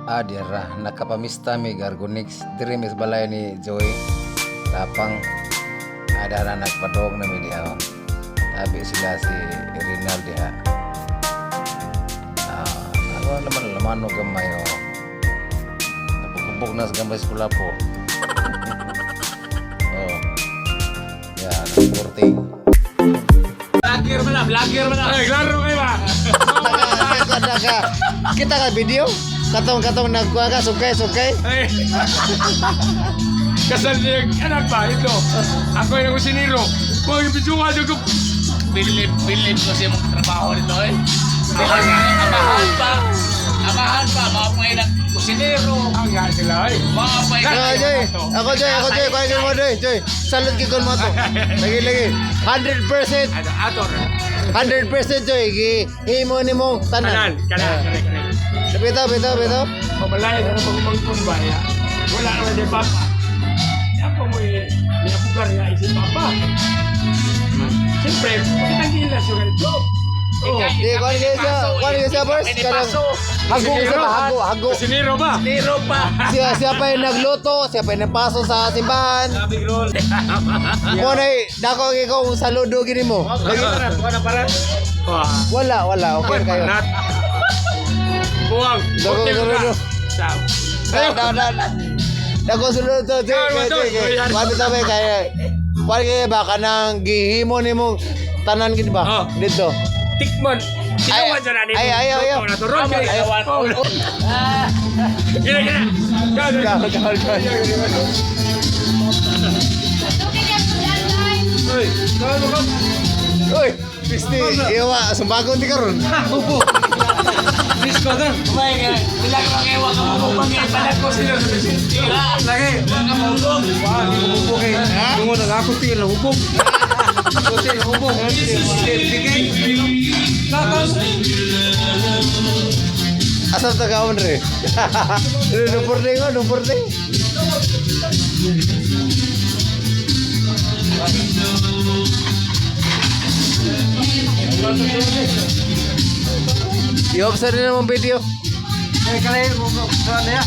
Ah, dira nakapamista mi Gargonix diri mis balay ni Joy. Tapang ada na nagpadog na mi diha, oh. Tabi sila si Rinal diha. Ah, ano naman laman no gamay, oh. Napugubog na sa gamay sa kulapo. Oh. Yeah, nagporting. Vlogger man na, vlogger man na. Ay, klaro kayo ba? Naka, naka, kita ka video? Katong katong nagkuha ka, sukay, sukay. Ay. Kasal niya, anak ba, ito. Ako yung kusinero. Huwag yung bidyo ka, ko. Bilib, bilib ko siya mong trabaho nito eh. Amahan pa. Amahan pa, mga pangay ng kusinero. Ang nga sila, ay. Mga pangay Ako, Joy. Ako, Joy. Ako, Joy. Kuha mo, Joy. Joy. Salute kay mo to. Lagi, lagi. 100%. Ano, ator. 100%, Joy. Himo ni mo Kanan, tanan. kanan, kanan, kanan. Bitaw, bitaw, bitaw. Pamalay na pag ba ya. Wala naman si Papa. Ako mo eh, may abugar nga eh, si Papa. Siyempre, kitang gila siya ganito. Oh. Di, kuha niya siya. Kuha niya siya first. Kanang hago siya ba? Hago, hago. Kusinero ba? Kusinero pa. Siya, siya pa yung nagluto, siya pa yung nagpaso sa simbahan. Big roll. Mo na dako kay kung saludo gini mo. Lagi. Wah. Wala, wala. Okay kayo. Nat. Buwang. Dako Hotel ka. saludo. Sa- Da, da, da. Dako saludo to. Sige, sige. Kuha bitaw ba kay kuha kay ba kanang gihimo nimo tanan gid ba? Oh. Dito. Tikman. Tinawan Ay, siya na nito. ay, ay, ay, ay. Luto na to. Ron, kay- Ay, Oh. Gina, gina. Go, go, Go, go, go. Uy, go, go, go. Uy, pisti, iwa, sumbagon di karon. Disco doon. Kumain ka. Bilang kang ewa ka mo. Pangay pala Ko sila sa Tira. Lagi. Wala ka mahulog. Wah, di ko bubok eh. Tungod na ako tingin na hubog. Ako tingin hubog. Asam ta kaon re. Lumpur ding, oh, lumpur ding. I-off sa rin naman video. Eh, kalay mo ko sa niya.